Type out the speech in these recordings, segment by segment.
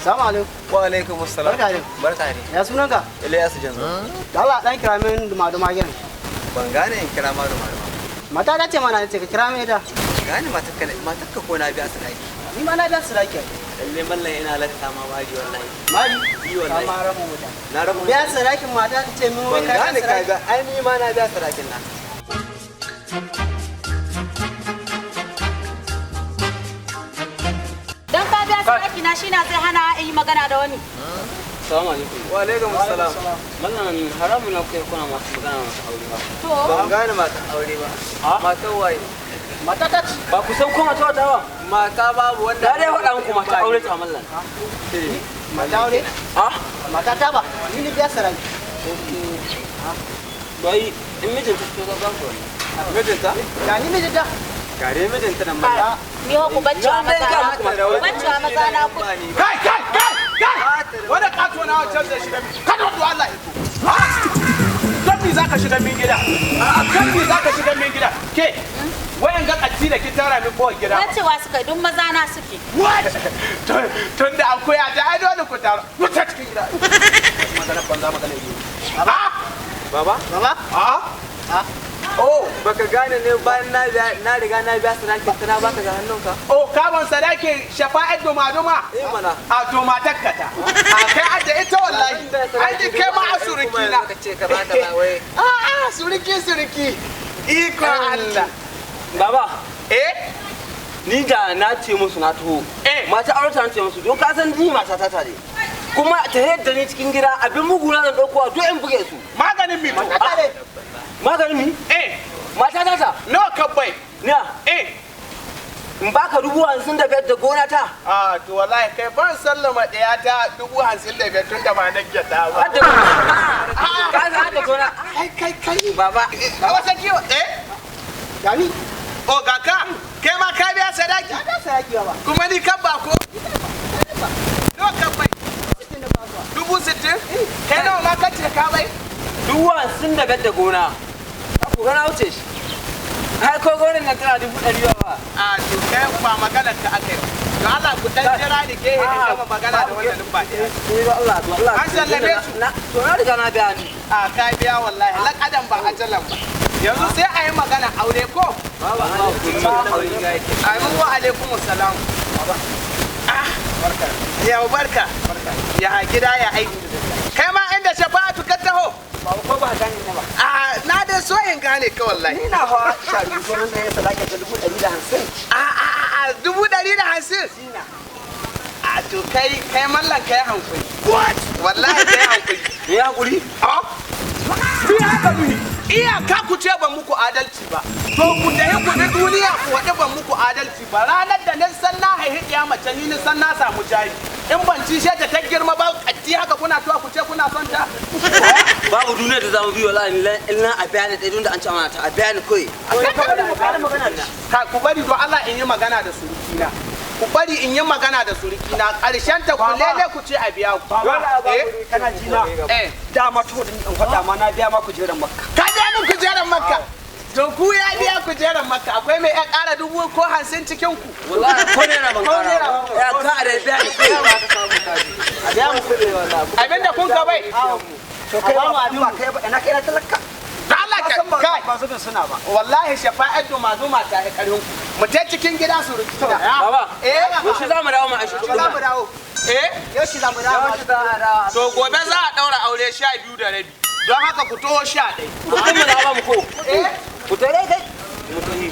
Salamu alaikum. Wa alaikum assalam. Barka dai. Barka ne. Ya sunanka? Ilyasu Janzo. Da Allah dan kira min duma-duma gidan. Ban gane in kira ma duma duma. Mata ta ce mana ce ka kira min ita. Gane matakka ne, matakka ko na biya sadaki. Ni ma na biya sadaki. Lalle mallan ina lanta ma baji wallahi. Mari. Yi wallahi. Ka ma raba wuta. Na rabu. Biya sadakin mata ta ce min wai Ban ka biya gane ka sadaki. ga ai ni ma na biya sadakin na. Dan ka biya sadaki na shi na zai hana in yi magana da wani. Salamu alaikum. Wa alaikum assalam. Mallan haramun na kai kuna masu magana masu aure ba. To, Ban gane matan aure ba. Matan waye? Mata ta ce. Ba ku san ko mata wata ba? Mata babu wanda. Da dai faɗa muku mata aure ta mallan. Mata aure? Ah? Mata ta ba. Ni ne biya sadaki. Bai in mijinta ta zo za ku wani. Mijinta? Ya ni mijinta. Gare mijinta nan mallan. ni ho ku bacci wa maza na ku. Bacci wa maza na ku. Kai, kai, kai, kai! Wanda kato na wancan zai shiga min. Kada wanda Allah ya so. Don me zaka shiga min gida? Don me zaka shiga min gida? Ke, wayan ga katti da ki tara min kowar gida. Bacewa suka yi, duk maza na suke. What? Tun da akuya ta ai dole ku tara. Wuce cikin gida. Magana banza magana yi. Ah! Baba? Baba? Ah? Ah. Oh, baka gane ne bayan na biya na riga na biya sadakin ta na baka ga hannunka. Oh, kaban sadaki shafa'at duma duma. Eh mana. A to matar ka ta. A kai adda ita wallahi. Ai ni kai ma a suriki na. Ka ce kaza kaza wai. A a suriki suriki. Ikon Allah. Baba, Eh? ni da na ce musu na taho. Eh. Mata aure ta na ce musu don ka san ni mata ta tare. Kuma ta yadda ni cikin gida abin mugu na zan ɗaukowa duk in buge su. Maganin mito. Mata ne. Maganin mi? Eh, Mata ta ta. nawa kabbai? Niya, Eh. in baka 55,000 da gona ta. A to wallahi kai ban sallama ɗaya ta 55,000 tun da ba na gyaɗa ba. Har da gona. Ka san har da gona. Kai kai kai. Baba. A wasa kiwo eh? Ya ni. O ga ka kai ma ka biya sadaki Na biya sadaki baba. kuma ni kan ba ko? Nawa kabbai? 60,000? Kai nawa ma ka ce ka bai? 55,000 da gona. Ku gana wuce shi. Ai ko gonan nan tana 100,000 ba. A to kai ba maganar ka aka yi. To Allah ku dan jira ni gehe in gama magana da wannan ba ɗaya. Ni ba Allah to Allah. An sallame su. Na to na riga na biya ni. A ka biya wallahi laƙadan ba ajalan ba. Yanzu sai a yi magana aure ko? Baba, Amin wa alaikum salam. Ya barka. Ya gida ya aiki. Kai ma inda shafa'atu ka taho. Baba ko ba gane ne ba. A na dai so in gane ka wallahi. Ni na fa sha biyu ko nan da ya sadaki ta 150,000. A 150,000. Sina. A to kai kai mallan kai hankuri. What? Wallahi kai hankuri. Ni hakuri. A? Ni haka nuhi. Iyaka ku ce ban muku adalci ba. To ku tafi ku bi duniya ku waɗi ban muku adalci ba. Ranar da nan san na haihi ɗiya mace ni san na samu jari. In ban ci ta ta girma ba katti haka kuna tuwa ku ce kuna son ta. Babu duniya da zamu bi wallahi in na a biya ni ɗaya don da an ci amana ta a biya ni kawai. Ka ku bari don Allah in yi magana da surukina. Ku bari in yi magana da surukina ƙarshen ta ku lele ku ce a biya ku. Baba. Eh? Kana ji na. Eh. Dama to din in faɗa ma na biya ma kujerar Makka. Ka biya min kujerar Makka. To ku ya biya kujerar Makka akwai mai ya ƙara 50 ko cikin ku. Wallahi ko naira ban Ko naira kara. ban Ya ka a da biya ni kawai. A biya mu kuɗi wallahi. Abinda kun ka bai. To kai ba ba kai ba ina kai na talaka. Da Allah Ka san ka ba kai. ba zubin suna ba. Wallahi shafa'at duma zuma ta yi ƙarfin ku. Mu ta cikin gida su rikita. Baba. Eh. Yaushe za mu dawo mu aishi kuɗin Za mu nan? dawo. Eh. Yaushe za mu dawo. Yaushe za a dawo? To gobe za a ɗaura aure 12:30. Don haka ku taho 11. Kuɗin mu za a ba mu ko. Eh. Ku tare kai. Mu tafi.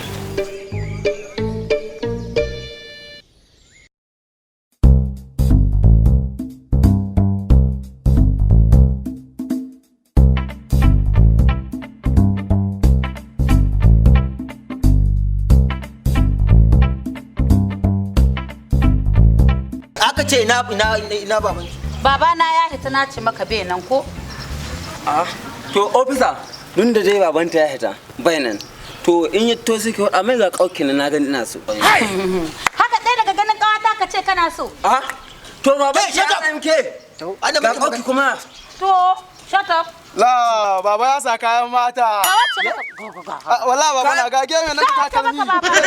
Aka ce ina ina ina babanki. Babana ya hita na ce maka bai nan ko? Ah, to officer, dun da dai babanta ya hita bai nan. To in ya to sai ki faɗa mai ga ƙauki na gani ina so. Haka ɗaya daga ganin ƙawata ka ce kana so. Ah, to baban Hey, ya shut up. MK. Ana Ga miki ƙauki magana. kuma. To, shut up. La, baba ya sa kayan mata. Ka wace maka. Wala baba na ga geme na Ka wace takalmi. maka baba.